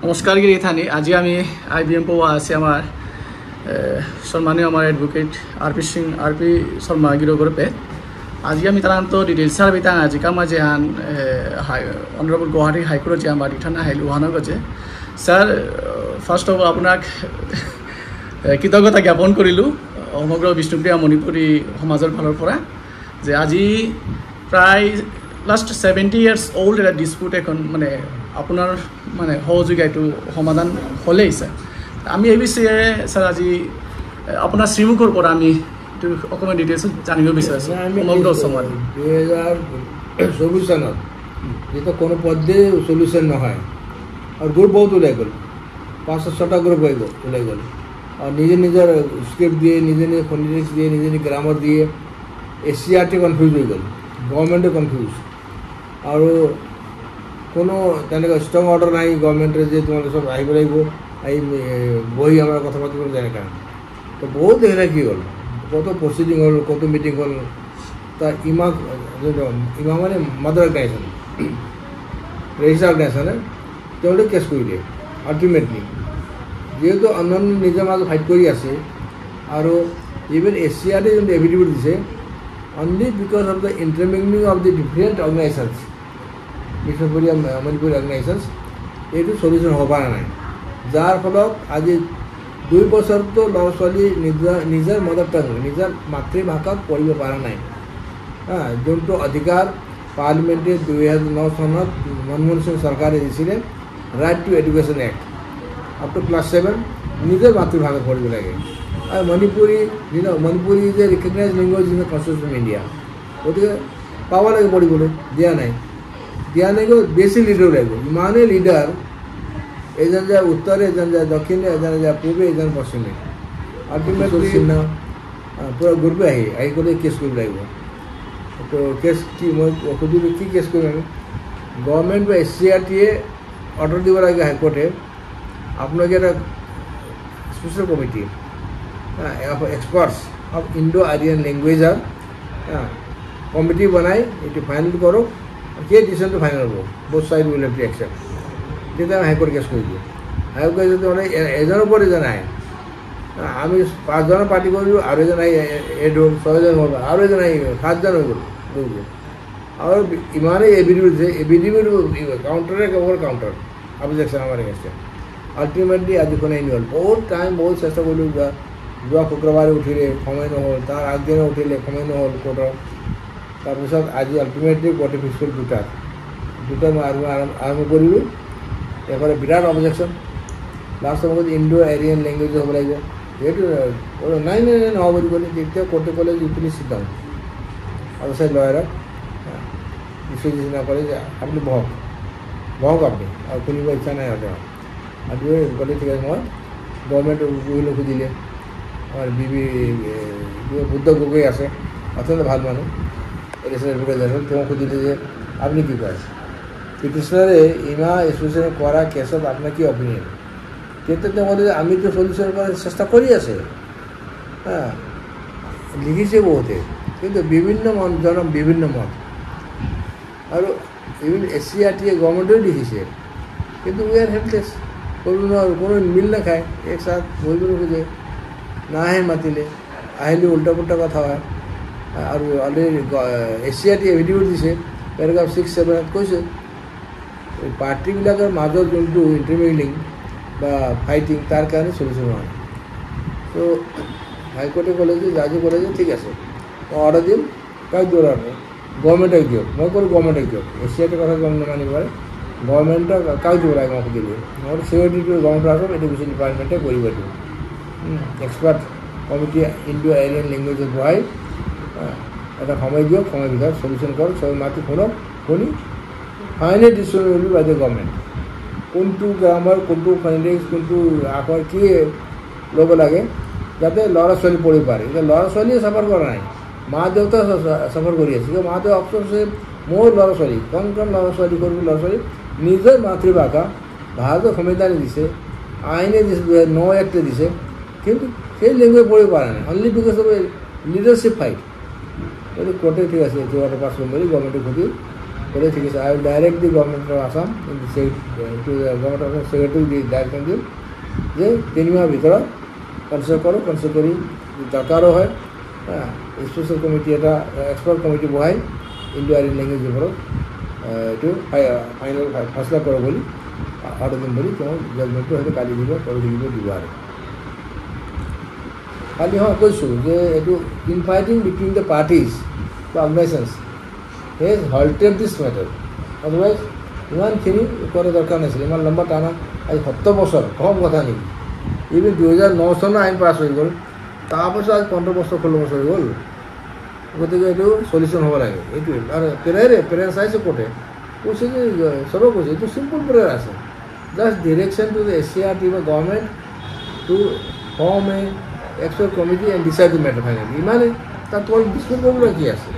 নমস্কাৰ গিৰিথানি, আজি আমি I B M পোৱা আছে আমাৰ সন্মানীয় আমাৰ advocate R P Singh, R P Sharma গিৰগৰপে। আজি আমি তাৰ তো ডিটেলস আৰ বিতাং আজি কামা যে আন অনাৰেবল গুৱাহাটী হাইকোৰ্টে যে আমাৰ ৰিটাৰ্ন আহিল ওহানো গছে। স্যাৰ, ফাৰ্ষ্ট অফ অল আপোনাক কৃতজ্ঞতা জ্ঞাপন কৰিলোঁ সমগ্ৰ বিষ্ণুপ্ৰিয়া মণিপুৰী সমাজৰ ফালৰ পৰা যে আজি প্ৰায় লাষ্ট 70 ইয়াৰ্ছ অল্ড এটা ডিছপুট এখন মানে আপোনাৰ মানে সহযোগিতা এইটো সমাধান হ'লেই স্যাৰ। আমি এই বিষয়ে স্যাৰ আজি আপোনাৰ শ্ৰীমুখৰ পৰা আমি এইটো অকণমান ডিটেইলছত জানিব বিচাৰিছোঁ। সমগ্ৰ অসমত 2024 চনত যেতিয়া কোনো পধ্যেই চলিউশ্যন নহয় আৰু গ্ৰুপ বহুত ওলাই গ'ল, 5 6টা গ্ৰুপ হৈ গ'ল, ওলাই গ'ল আৰু নিজে নিজৰ স্ক্ৰিপ্ট দিয়ে, নিজে নিজে ফনেটিক্স দিয়ে, নিজে নিজে গ্ৰামাৰ দিয়ে। S C R T confuse হৈ গ'ল, গভৰ্ণমেণ্টে কনফিউজ আৰু কোনো তেনেকুৱা ষ্ট্ৰং অৰ্ডাৰ নাই গভৰ্ণমেণ্টে যে তোমালোকে চব আহিব লাগিব, আহি বহি আমাৰ কথা পাতিব তেনেকুৱা। তো বহুত হেৰাকি হ'ল, কত প্ৰচিডিং হ'ল, কত মিটিং হ'ল। তাৰ ইমা ইমা মানে মাদাৰ অৰ্গেনাইজেশ্যন, ৰেজিষ্টাৰ অৰ্গেনাইজেশ্যনে তেওঁলোকে কেছ কৰি দিয়ে। আল্টিমেটলি যিহেতু অন্যান্য নিজৰ মাজত ফাইট কৰি আছে আৰু even S C R T যোনটো এফিডেভিট দিছে only because of the intermingling of the different organisations, Bishnupriya Manipuri organisations, এইটো চলিউশ্যন হ'ব পৰা নাই। যাৰ ফলত আজি 2 বছৰতো ল'ৰা ছোৱালী নিজৰ মাদাৰ টাং, নিজৰ মাতৃভাষাত পঢ়িব পৰা নাই। হা, যোনটো অধিকাৰ পাৰ্লিমেণ্টে 2009 চনত মনমোহন সিং চৰকাৰে দিছিলে, right to education act, up to class 7 নিজৰ মাতৃভাষাত পঢ়িব লাগে। আৰু Manipuri, Manipuri is a recognise language in the constitution of India, গতিকে পাব লাগে পঢ়িবলৈ, দিয়া নাই। দিয়া নাই গৈ বেছি লিডাৰ ওলাই গ'ল, ইমানেই লিডাৰ, এজন যায় উত্তৰে, এজন যায় দক্ষিণে, এজন যায় পূবে, এজন পশ্চিমে। আল্টিমেটলি সিন্হা পূৰা গ্ৰুপে আহি আহি ক'লে কেছ কৰিব লাগিব। তো কেছ কি, মই সুধিলোঁ কি কেছ কৰিম আমি? গভৰ্ণমেণ্ট বা এছ চি আৰ টিয়ে অৰ্ডাৰ দিব লাগে হাইকোৰ্টে, আপোনালোকে এটা special committee experts of Indo Aryan লেংগুৱেজৰ committee বনাই এইটো ফাইনেল কৰক, সেই ডিচিশ্যনটো ফাইনেল হ'ব, both side will have to accept. তেতিয়া আমি হাইকোৰ্ট কেছ কৰি দিওঁ। হাইকোৰ্ট কেছ মানে এজনৰ ওপৰত এজন আহে, আমি 5জনৰ পাৰ্টি কৰিলোঁ, আৰু এজন আহি এড হ'ল, 6জন হ'ল, আৰু এজন আহি 7জন হৈ গ'ল। আৰু ইমানেই এফিডেভিট দিছে, এফিডেভিট কাউণ্টাৰে কেৱল কাউণ্টাৰ অবজেকশ্যন আমাৰ এগেইনষ্টে। আল্টিমেটলি আজি কোনে হ'ল, বহুত টাইম বহুত চেষ্টা কৰিলোঁ। যোৱা শুক্ৰবাৰে উঠিলে সময় নহ'ল, তাৰ আগদিনা উঠিলে সময় নহ'ল কোৰ্টৰ। তাৰপিছত আজি আল্টিমেটলি কোৰ্টে ফিক্স কৰি দুটাত মই আৰম্ভ কৰিলোঁ। এইফালে বিৰাট অবজেকশ্যন, লাষ্ট সময়ত ইণ্ডো এৰিয়ান লেংগুৱেজ হ'ব লাগিব, সেইটো নাই নাই নাই নহ'ব বুলি ক'লে। তেতিয়া কোৰ্টে ক'লে যে প্লিজ চিট ডাউন, আৰু চাই লয়াৰক বিশ্বজিৎ সিনহা ক'লে যে আপুনি বহক বহক আপুনি, আৰু শুনিব ইচ্ছা নাই আৰু তেওঁ। আৰু ক'লে ঠিক আছে, মই গভৰ্ণমেণ্ট উকিলক সুধিলে, আমাৰ বি বি বুদ্ধ গগৈ আছে, অত্যন্ত ভাল মানুহ, এডিশ্যনেল এডভোকেট জেনেৰেল, তেওঁ সুধিলে যে আপুনি কি কয়, পিটিশ্যনাৰে ইমা এছ'চিয়েশ্যনে কৰা কেছত আপোনাৰ কি অপিনিয়ন? তেতিয়া তেওঁ ক'লে যে আমিতো চলিউশ্যন কৰাৰ চেষ্টা কৰি আছে, হা লিখিছে বহুতে, কিন্তু বিভিন্ন জন বিভিন্ন মত, আৰু ইভেন এছ চি আৰ টিয়ে গভৰ্ণমেণ্টেও লিখিছে, কিন্তু we are helpless, কৰিব নোৱাৰোঁ, কোনো মিল নাখায়, এক চাথ বহিব নোখোজে, নাহে মাতিলে, আহিলে উল্টা পুল্টা কথা হয়। আৰু already S C R T affidavit দিছে, পেৰাগ্ৰাফ 6 7 কৈছে পাৰ্টিবিলাকৰ মাজত যোনটো ইণ্টাৰমিংলিং বা ফাইটিং, তাৰ কাৰণে চলিউশ্যন হোৱা নাই। ত' হাইকোৰ্টে ক'লে যে জাজে ক'লে যে ঠিক আছে, মই অৰ্ডাৰ দিম, কাক দিব অৰ্ডাৰ? গভৰ্ণমেণ্টক দিয়ক। মই ক'লো গভৰ্ণমেণ্টক দিয়ক, এছ চি আৰ টিৰ কথা গম নামানিব পাৰে, গভৰ্ণমেণ্টক কাক দিব লাগে মই সুধিলোঁ। মই চিকিউৰিটিটো গভৰ্ণমেণ্টৰ আছাম এডুকেশ্যন ডিপাৰ্টমেণ্টে কৰিব এইটো, এক্সপাৰ্ট কমিটি ইণ্ডো এৰিয়ান লেংগুৱেজত বহাই এটা সময় দিয়ক, সময়ৰ ভিতৰত চলিউশ্যন কৰক, চবে মাতি শুনক, শুনি final decision will be by the government, কোনটো গ্ৰামাৰ, কোনটো ফনেটিক্স, কোনটো আখৰ কি ল'ব লাগে, যাতে ল'ৰা ছোৱালী পঢ়িব পাৰে। এতিয়া ল'ৰা ছোৱালীয়ে চাফাৰ কৰা নাই, মা দেউতা চাফাৰ কৰি আছে। মা দেউতা অফচোচ মোৰ ল'ৰা ছোৱালী, কণ কণ ল'ৰা ছোৱালী, সৰু ল'ৰা ছোৱালী নিজৰ মাতৃভাষা ভাৰতৰ সংবিধানে দিছে, আইনে দিছে, 2009 এক্টে দিছে, কিন্তু সেই লেংগুৱেজ পঢ়িব পৰা নাই, only because of a leadership fight. গতিকে কোৰ্টে ঠিক আছে, এইটো অৰ্ডাৰ পাছ কৰিম বুলি গভৰ্ণমেণ্টে সুধি ক'লে ঠিক আছে, I will direct the government of Assam to government of Assam ছেক্ৰেটাৰীক the direction দিম যে 3 মাহৰ ভিতৰত কনচিডাৰ কৰোঁ, কনচিডাৰ কৰি দৰকাৰো হয় স্পেচিয়েল কমিটি এটা এক্সপাৰ্ট কমিটি বহাই ইণ্ডো আৰিয়ান লেংগুৱেজৰ ওপৰত এইটো ফাইনেল ফচলা কৰোঁ বুলি অৰ্ডাৰ দিম বুলি তেওঁ জাজমেণ্টটো হয়তো কালি দিব, পৰহি দিব, দিব। আৰু কালি হয় কৈছোঁ যে এইটো infighting between the parties বা organisations has halted this matter, otherwise ইমানখিনি কৰা দৰকাৰ নাছিল, ইমান লম্বা টানা আজি 70 বছৰ কম কথা নেকি? ইভিন 2009 চনৰ আইন পাছ হৈ গ'ল, তাৰপাছত আজি 15 বছৰ 16 বছৰ হৈ গ'ল, গতিকে এইটো চলিউশ্যন হ'ব লাগে এইটোৱে। আৰু প্ৰেয়াৰ চাইছে কোৰ্টে, কৈছে যে চবে কৈছে এইটো চিম্পল প্ৰেয়াৰ আছে, just direction to the SCERT বা government to form a expert committee and decide the matter finally, ইমানেই, তাত তোমাৰ ডিছপিউট কৰিবলৈ কি আছে?